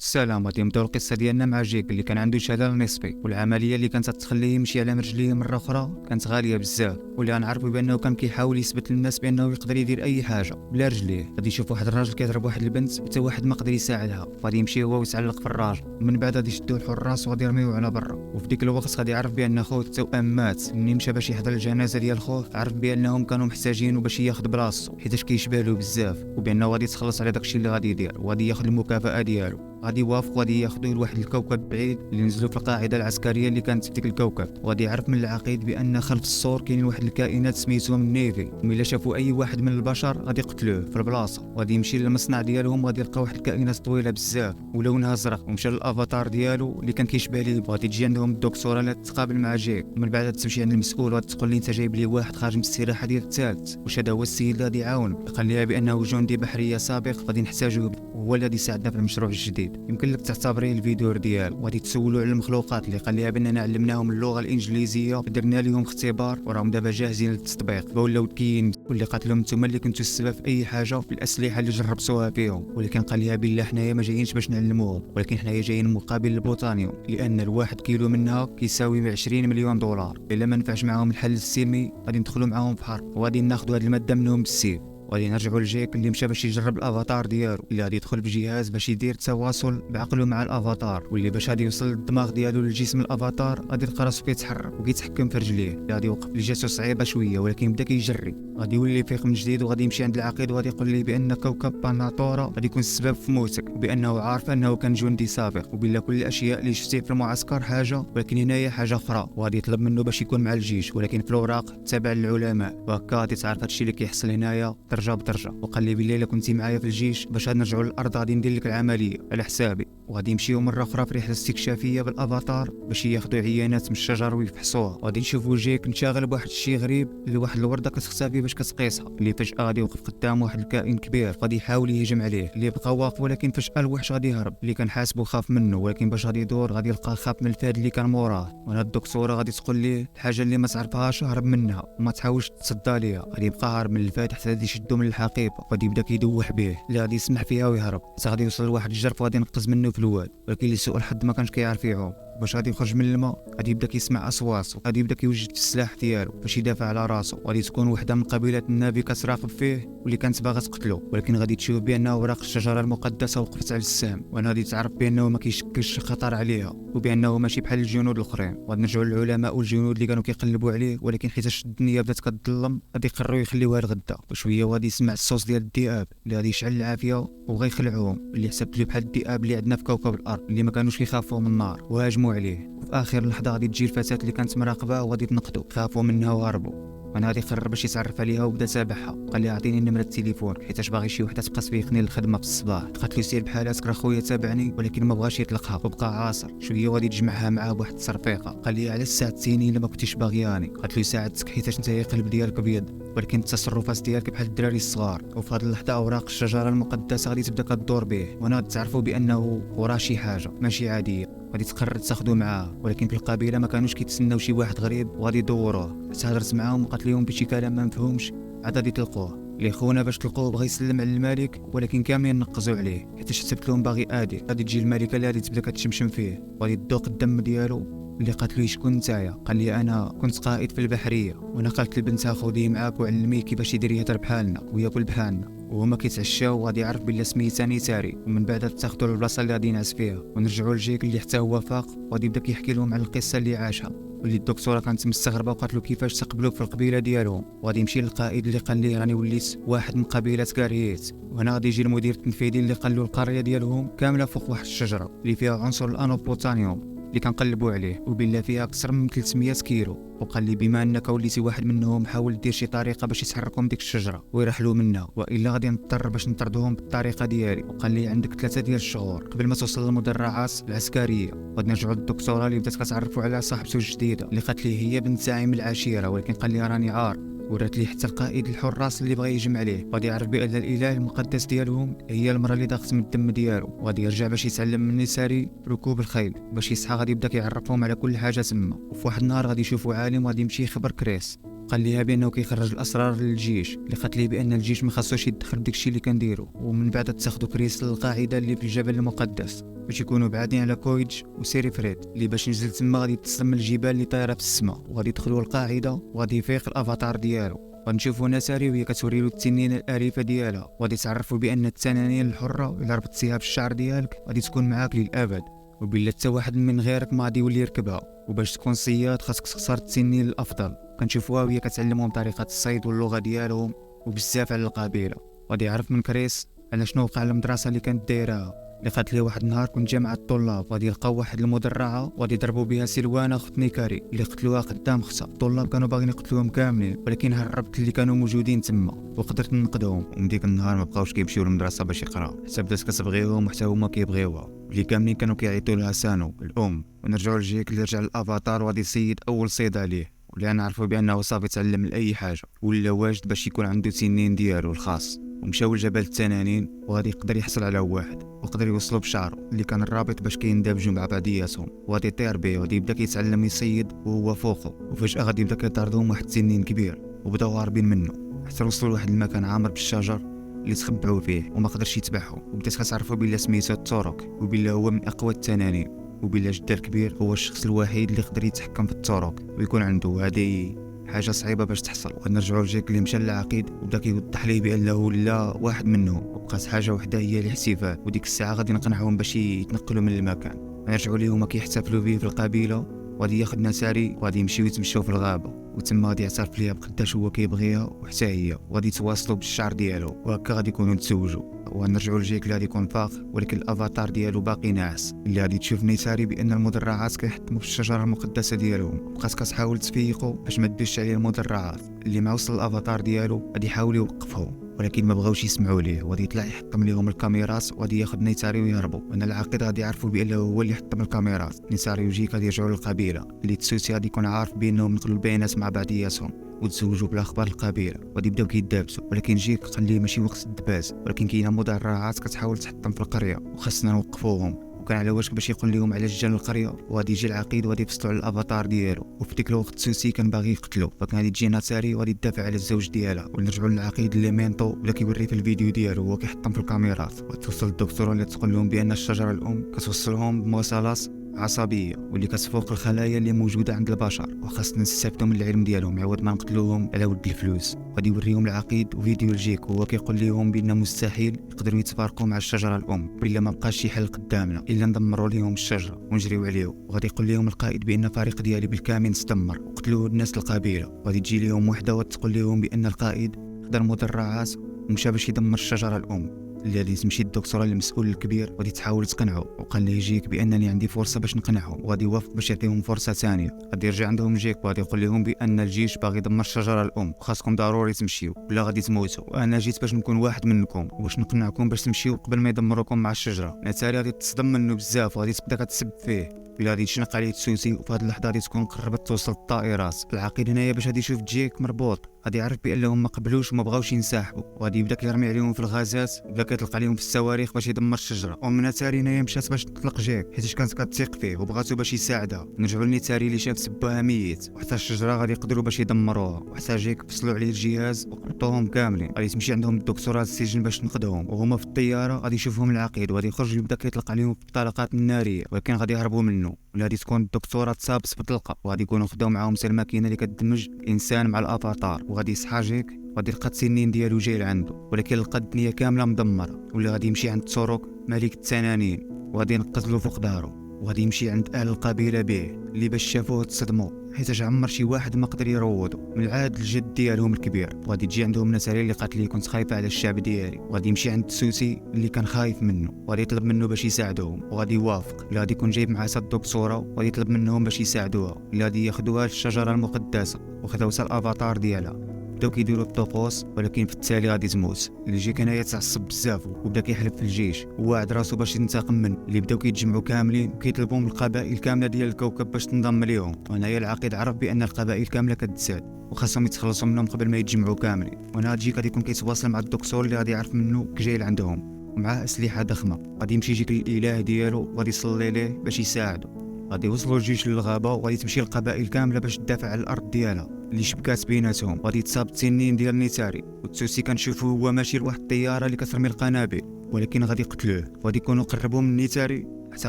السلام. غادي نبداو القصة ديالنا مع جيك اللي كان عنده شلل نصفي، والعملية اللي كانت تخليه يمشي على رجليه مرة اخرى كانت غالية بزاف، واللي غنعرفوا بانه كان كيحاول يثبت للناس بانه يقدر يدير اي حاجة بلا رجليه. غادي يشوف واحد الراجل كيضرب واحد البنت وحتى واحد ما قدر يساعدها، غادي يمشي هو ويتعلق في الراجل. من بعد غادي يشدوه الحراس وغادي يرميوه على برا. وفي ديك الوقت غادي يعرف بان خوه التوأم مات. ملي مشى باش يحضر الجنازة ديال خوه عرف بانهم كانوا محتاجينه باش ياخذ بلاصتو حيتاش كيشبه له بزاف، وبانه غادي يتخلص على داكشي اللي غادي يدير وغادي ياخذ المكافاة ديالو. غادي يوافق وغادي ياخذوه لواحد الكوكب بعيد اللي نزلوا في القاعدة العسكرية اللي كانت في ديك الكوكب. وغادي يعرف من العقيد بان خلف السور كاين واحد الكائنات سميتهم النيفي، وإلا شافوا اي واحد من البشر غادي يقتلوه في البلاصة. وغادي يمشي للمصنع ديالهم وغادي يلقى واحد الكائنات طويلة بزاف ولونها ازرق، ومشى للافاتار ديالو اللي كان كيشبه ليه. وغادي تجي عندهم الدكتورة اللي تقابل مع جيك، ومن بعد تمشي عند المسؤول وغادي تقول لي انت جايب لي واحد خارج من الاستراحة ديال الثالث، واش هذا هو السيد اللي غادي يعاون؟ قال لها بانه جندي بحرية سابق غادي نحتاجوه وهو اللي غادي يساعدنا في المشروع الجديد. يمكن لك تعتبريه الفيديو ديالو. وغادي تسولوا على المخلوقات اللي قال لها باننا علمناهم اللغة الانجليزية ودرنا لهم اختبار وراهم دابا جاهزين للتطبيق، ولاو ذكيين، واللي قاتلهم نتوما اللي كنتو السبب في اي حاجة في الاسلحة اللي جربتوها فيهم. ولكن قال لها بالله حنايا ما جايينش باش نعلموهم، ولكن حنايا جايين مقابل البوتانيوم، لان الواحد كيلو منها كيساوي 20 مليون دولار. الا ما نفعش معاهم الحل السلمي غادي ندخلوا معاهم في حرب وغادي ناخذوا هذه المادة منهم بالسيف. وغادي نرجعوا لجيك اللي مشى باش يجرب الافاتار ديالو، اللي غادي يدخل بجهاز باش يدير تواصل بعقله مع الافاتار، واللي باش غادي يوصل الدماغ ديالو للجسم الافاتار غادي يلقى راسو كيتحرك وكيتحكم في رجليه. اللي غادي يوقف اللي جاتو صعيبة شوية ولكن بدا كيجري. غادي يولي يفيق من جديد وغادي يمشي عند العقيد وغادي يقول ليه بان كوكب باناتورا غادي يكون السبب في موتك، وبانه عارف انه كان جندي سابق وبلا كل الاشياء اللي شفتيه في المعسكر حاجة ولكن هنايا حاجة اخرى. وغادي يطلب منه باش يكون مع الجيش ولكن في الاوراق تابع للعلماء. وهكا غادي تعرف هادشي اللي كيحصل هنايا درجه بدرجة. وقال لي باللي الا كنتي معايا في الجيش باش نرجعوا للارض غادي ندير لك العملية على حسابي. وغادي يمشيو مرة اخرى في رحله استكشافيه بالافاتار باش ياخذوا عينات من الشجر ويفحصوها. غادي نشوفوا جيك انشغل بواحد الشيء غريب اللي واحد الورده كتختفي باش كتقيسها، اللي فجاة غادي يوقف قدام واحد الكائن كبير غادي يحاول يهجم عليه، اللي بقى واقف ولكن فجاة الوحش غادي يهرب اللي كان حاسبه خاف منه، ولكن باش غادي يدور غادي يلقى خاف من الفهد اللي كان موراه. وهنا الدكتورة غادي تقول ليه الحاجة اللي ما تعرفهاش هرب منها وما تحاولش تصدى ليها. غادي يبقى هارب من الفهد حتى غادي يشدو من الحقيبة وغادي يبدا كيدوح به اللي غادي يسمح فيها ويهرب، حتى غادي يوصل لواحد الجرف وغادي ينقز منه في الواد، ولكن لسوء الحظ ما كانش كيعرف يعوم. باش غادي يخرج من الماء غادي يبدا كيسمع اصوات وغادي يبدا كيوجد السلاح ديالو باش يدافع على راسو. وغادي تكون وحده من قبيلة النافي كتراقب فيه واللي كانت باغا تقتلو، ولكن غادي تشوف بان اوراق الشجرة المقدسة وقفت على السهم، وهنا غادي تعرف بانه ما كيشكلش خطر عليها وبانه ماشي بحال الجنود الاخرين. وغادي نرجعوا للعلماء والجنود اللي كانوا كيقلبوا عليه، ولكن حيت الدنيا بدات كتظلم غادي يقرروا يخليوها لغدا. وشوية وغادي يسمع الصوت ديال الذئاب اللي غادي يشعل العافية وغيخلعوهم، اللي حسبت له بحال الذئاب اللي عندنا في كوكب الارض اللي ما كانوش كيخافوا من النار، وهاجموا عليه. وفي اخر لحظة غادي تجي الفتاة اللي كانت مراقبة وغادي تنقذو، خافوا منها وهربوا. وانا غادي يقرر باش يتعرف عليها وبدا تابعها. قال لي اعطيني نمره التليفون حيتاش باغي شي وحده تبقى تفيقني للخدمة في الصباح. قالت له سير بحالاتك راه خويا تابعني، ولكن ما بغاش يطلقها وبقى عاصر. شوية وغادي تجمعها معاه بواحد التصرفيقه. قال لي علاش ساعدتيني الا ما كنتيش باغياني؟ قالت له ساعدتك حيتاش انت القلب ديالك ابيض، ولكن التصرفات ديالك بحال الدراري الصغار. وفي هذه اللحظة اوراق الشجرة المقدسة غادي تبدا كدور به، وانا تعرفوا بانه وراه شي حاجة ماشي عادية. غادي تقرر تاخذو معاه، ولكن في القبيلة ما كانوش كيتسناو شي واحد غريب وغادي يدوروه. حتى هضرت معاهم وقالت لهم بشي كلام ما مفهومش عاد غادي تلقوه. اللي خونا باش تلقوه بغى يسلم على الملك، ولكن كاملين نقزوا عليه حيت حسبت لهم باغي ادي. غادي تجي الملكة اللي غادي تبدا كتشمشم فيه وغادي تذوق الدم ديالو. اللي قالت له شكون نتايا؟ قال لي انا كنت قائد في البحرية، وانا قالت لبنتها خذيه معاك وعلميه كيفاش يدير يهضر بحالنا وياكل بحالنا. وهما كيتعشاو وغادي يعرف بلي سميتها نيتاري. ومن بعد تاخذوا البلاصة اللي غادي ينعس فيها. ونرجعوا لجيك اللي حتى هو فاق وغادي يبدا كيحكي لهم على القصة اللي عاشها، واللي الدكتورة كانت مستغربه وقالت له كيفاش تقبلوك في القبيلة ديالهم. وغادي يمشي للقائد اللي قال ليه راني وليت واحد من قبيلة كاريت. وهنا غادي يجي المدير التنفيذي اللي قال له القرية ديالهم كاملة فوق واحد الشجرة اللي فيها عنصر الانوبوتانيوم اللي كنقلبوا عليه، وبالله فيها اكثر من 300 كيلو. وقال لي بما انك وليتي واحد منهم حاول دير شي طريقه باش يتحركوا من ديك الشجرة ويرحلوا منها، والا غادي نضطر باش نطردوهم بالطريقة ديالي. وقال لي عندك 3 ديال الشهور قبل ما توصل للمدرعات العسكرية. غادي نرجعوا للدكتوره اللي بدات كتعرفوا على صاحبته الجديدة اللي قالت لي هي بنت زعيم العشيرة، ولكن قال لي راني عار. ورات لي حتى القائد الحراس اللي بغى يجمع عليه. غادي يعرف بان الاله المقدس ديالهم هي المراة اللي ضاقت من الدم ديالو. وغادي يرجع باش يتعلم من نساري ركوب الخيل. باش يصحى غادي يبدا كيعرفهم على كل حاجة تما. وفي واحد النهار غادي يشوفوا عالم وغادي يمشي يخبر كريس. قال ليها بانه كيخرج الاسرار للجيش، اللي قالت ليه بان الجيش ما خاصوش يدخل بداكشي اللي كنديرو. ومن بعد تاخذوا كريس للقاعدة اللي في الجبل المقدس باش يكونوا بعادين على كويج وسيريفريد، اللي باش ينزل تما غادي يتصدم من الجبال اللي طايره في السماء، وغادي يدخلوا القاعدة وغادي يفيق الافاتار ديالو. غنشوفوا نتاري وهي كتوري له التنين الاليفة ديالها، وغادي تعرفوا بان التنانين الحرة الا ربطتيها بالشعر ديالك غادي تكون معاك للابد، وبلا حتى واحد من غيرك ما غادي يولي يركبها، وباش تكون صياد خاصك تختار التنين الافضل. كنشوفوها وهي كتعلمهم طريقه الصيد واللغة ديالهم وبزاف على القبيلة. غادي يعرف من كريس على شنو وقع المدرسة اللي كانت دايرها، اللي قالت ليه واحد النهار كنت جا مع الطلاب غادي يلقاو واحد المدرعه وغادي يضربوا بها سلوانه اخت نيكاري اللي قتلوها قدام اختها. الطلاب كانوا باغيين يقتلوهم كاملين، ولكن هربت اللي كانوا موجودين تما وقدرت ننقذهم. ومن ديك النهار ما بقاوش كيمشيو للمدرسة باش يقراو، حتى بدات كتبغيهم وحتى هما كيبغيوها، اللي كاملين كانوا كيعيطوا لها سانو الام. ونرجعوا لجيك اللي رجع للافاتار وغادي يصيد اول صيد عليه، واللي نعرفوا بانه صافي تعلم لاي حاجة ولا واجد باش يكون عنده تنين ديالو الخاص. ومشاو لجبل التنانين وغادي يقدر يحصل على واحد وقدر يوصلو بشعره اللي كان الرابط باش كيندمجوا مع بعضياتهم، وغادي يطير به وغادي يبدا كيتعلم يصيد وهو فوقه. وفجاة غادي يبدا كيطاردهم واحد التنين كبير وبداو هاربين منه حتى وصلوا لواحد المكان عامر بالشجر اللي تخبعوا فيه وما قدرش يتبعهم. وبدات كتعرفوا بلا سميتو التورك، وبلا هو من اقوى التنانين، وبلا جده الكبير هو الشخص الوحيد اللي يقدر يتحكم في التورك ويكون عنده. هذه حاجة صعيبة باش تحصل. ونرجعوا لجيك اللي مشى للعقيد وبدا كيوضح ليه بانه لا واحد منهم، وبقات حاجة وحده هي الاحتفال، وديك الساعة غادي نقنعهم باش يتنقلوا من المكان. نرجعوا ليهم كيحتفلوا به في القبيلة، وغادي ياخذ نتاري وغادي يمشيو يتمشاو في الغابة، وتما غادي يعترف ليها بقداش هو كيبغيها وحتى هي، وغادي يتواصلوا بالشعر ديالو، وهكا غادي يكونوا تزوجوا. ونرجعوا لجيك اللي غادي يكون فاق، ولكن الافاتار ديالو باقي ناعس، اللي غادي تشوف نيتاري بان المدرعات كيحطموا في الشجرة المقدسة ديالهم. بقات كتحاول تفيقو باش ما ديرش عليه المدرعات، اللي مع وصل الافاتار ديالو غادي يحاول يوقفهم، ولكن ما بغاوش يسمعوا ليه، وغادي يطلع يحطم لهم الكاميرات وغادي ياخذ نيتاري ويهربوا. وان العقيد غادي يعرفوا بانه هو اللي حطم الكاميرات. نيتاري وجيك غادي يرجعوا للقبيلة، اللي تسوسي غادي يكون عارف بانهم نقلوا البيانات مع بعضياتهم وتزوجوا بلا اخبار القبيلة، وغادي يبداو كيدابسوا. ولكن جيك قال ليه ماشي وقت الدباز، ولكن كاينه مدرعات كتحاول تحطم في القرية وخاصنا نوقفوهم. وكان على وشك باش يقول لهم علاش جا للقريه، وغادي يجي العقيد وغادي يفصلوا على الافاتار ديالو. وفي ديك الوقت سوسي كان باغي يقتلو، فكان غادي تجي ناتاري وغادي تدافع على الزوج ديالها. ونرجعوا للعقيد اللي مينطو بدا كيوري في الفيديو ديالو وهو كيحطم في الكاميرات، وتوصل الدكتورة اللي تقول لهم بان الشجرة الام كتوصلهم بمواصلات عصبية واللي كتفوق الخلايا اللي موجودة عند البشر، وخاصنا نستافدوا من العلم ديالهم عوض ما نقتلوهم على ود الفلوس. غادي يوريهم العقيد وفيديو الجيك وهو كيقول لهم بان مستحيل يقدروا يتفارقوا مع الشجرة الام، بلا ما بقاش شي حل قدامنا الا ندمروا لهم الشجرة ونجريو عليهم. وغادي يقول لهم القائد بان الفريق ديالي بالكامل تدمر وقتلوا الناس القبيلة. وغادي تجي لهم وحده وتقول لهم بان القائد خدا المدرعات ومشى باش يدمر الشجرة الام. اللي غادي تمشي الدكتورة للمسؤول الكبير وغادي تحاول تقنعه، وقال ليه جيك بانني عندي فرصة باش نقنعهم، وغادي يوافق باش يعطيهم فرصة ثانية. غادي يرجع عندهم جيك وغادي يقول لهم بان الجيش باغي يدمر الشجرة الام وخاصكم ضروري تمشيو ولا غادي تموتوا، وانا جيت باش نكون واحد منكم وباش نقنعكم باش تمشيو قبل ما يدمروكم مع الشجرة. نتاري غادي تصدم منه بزاف وغادي تبدا كتسب فيه، ولا غادي تشنق عليه تسوسي. وفي هذه اللحظة غادي تكون قربت توصل الطائرات. العقيد هنايا باش غادي يشوف جيك مربوط غادي يعرف بانهم ما قبلوش وما بغاوش ينسحبوا، وغادي يبدا كيرمي عليهم في الغازات وبدا كيطلق عليهم في الصواريخ باش يدمر الشجرة. ومن نتاري هنايا مشات باش تطلق جيك حيت كانت كتثق فيه وبغاتو باش يساعدها. نرجعوا لنتاري اللي شاف سباها ميت، وحتى الشجرة غادي يقدروا باش يدمروها، وحتى جيك فصلوا عليه الجهاز وقبطوهم كاملين. غادي تمشي عندهم الدكتورة السجن باش تنقذهم، وهما في الطيارة غادي يشوفهم العقيد وغادي يخرج ويبدا كيطلق عليهم بالطلقات النارية، ولكن غادي يهربوا منه. ولا غادي تكون الدكتورة تصابت بطلقه، وغادي يكونوا خداو معاهم حتى الماكينة اللي كتدمج الانسان مع الافاتار. وغادي يصحى جيك وغادي يلقى التنين ديالو جاي لعندو، ولكن لقى الدنيا كاملة مدمرة. واللي غادي يمشي عند تورك ملك التنانين وغادي ينقز له فوق ظهره، وغادي يمشي عند اهل القبيلة به اللي باش شافوه تصدموا حيت عمر شي واحد ما قدر يروضو من العاد الجد ديالهم الكبير. وغادي تجي عندهم نتاري اللي قالت لي كنت خايفة على الشعب ديالي، وغادي يمشي عند تسوسي اللي كان خايف منه وغادي يطلب منه باش يساعدوهم وغادي يوافق. اللي غادي يكون جايب معاه الدكتورة وغادي يطلب منهم باش يساعدوها، اللي غادي ياخذوها للشجره المقدسة وخداو حتى الافاتار ديالها. بداو كيديروا الطقوس ولكن في التالي غادي تموت. اللي جي كان يتعصب بزاف وبدا كيحلف في الجيش ووعد راسو باش ينتقم منه. اللي بداو كيتجمعوا كاملين وكيطلبوا من القبائل كاملة ديال الكوكب باش تنضم ليهم. وهنايا العقيد عرف بان القبائل كاملة كتساد وخاصهم يتخلصوا منهم قبل ما يتجمعوا كاملين. وهنا جيك غادي يكون كيتواصل مع الدكتور اللي غادي يعرف منه كجاي لعندهم ومعاه اسلحة ضخمة. غادي يمشي يجيك الاله ديالو وغادي يصلي ليه باش يساعدو. غادي يوصلوا الجيش للغابه وغادي تمشي القبائل كاملة باش تدافع على الارض ديالها اللي شبكات بيناتهم. غادي يتصاب التنين ديال نيتاري، والتوسي كنشوفو هو ماشي لواحد الطيارة اللي كترمي القنابل، ولكن غادي يقتلوه. وغادي يكونوا قربوا من نيتاري حتى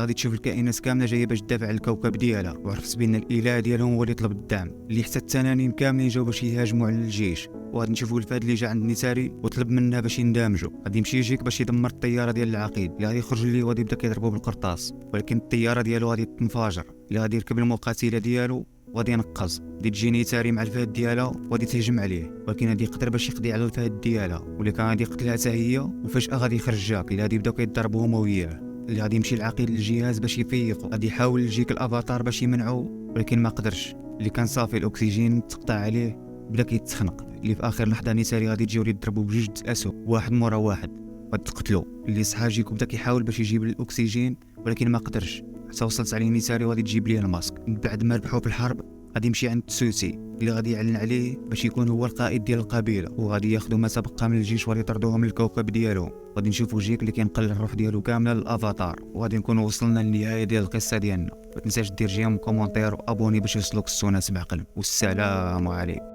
غادي تشوف الكائنات كاملة جاية باش تدافع على الكوكب ديالها، وعرفت بان الاله ديالهم هو اللي طلب الدعم، اللي حتى التنانين كاملين جاو باش يهاجموا على الجيش. وغادي نشوفوا الفهد اللي جا عند نيتاري وطلب منها باش يندمجوا. غادي يمشي جيك باش يدمر الطيارة ديال العقيد اللي غادي يخرج ليه وغادي يبدا كيضربو بالقرطاس، ولكن الطيارة ديالو غادي تنفجر. اللي غادي يركب المقاتلة ديالو وغادي ينقز. غادي تجي نيتاري مع الفهد ديالها وغادي تهجم عليه، ولكن غادي يقدر باش يقضي على الفهد ديالها واللي كان غادي يقتلها حتى هي. وفجاة غادي يخرج جاك اللي غادي يبداو كيضربوا هما وياه، اللي غادي يمشي العقيد للجهاز باش يفيقو. غادي يحاول جيك الافاتار باش يمنعو، ولكن ما قدرش. اللي كان صافي الاكسجين تقطع عليه، بدا كيتخنق. اللي في اخر لحظة نيتاري غادي تجي ويضربوا بجوج اسهم واحد مورا واحد غادي تقتلو. اللي صحا جيك وبدا كيحاول باش يجيب الاكسجين، ولكن ما قدرش حتى وصلت عليه نيتاري وغادي تجيب ليه الماسك. من بعد ما ربحوا في الحرب غادي يمشي عند تسوسي اللي غادي يعلن عليه باش يكون هو القائد ديال القبيلة، وغادي ياخذوا ما تبقى من الجيش وغادي يطردوهم من الكوكب ديالهم. غادي نشوفوا جيك اللي كينقل الروح ديالو كاملة للافاتار، وغادي نكونوا وصلنا للنهاية ديال القصة ديالنا. ما تنساش دير j'aime و commentaire و abonner باش يوصلوك السونات بعقل. والسلام عليكم.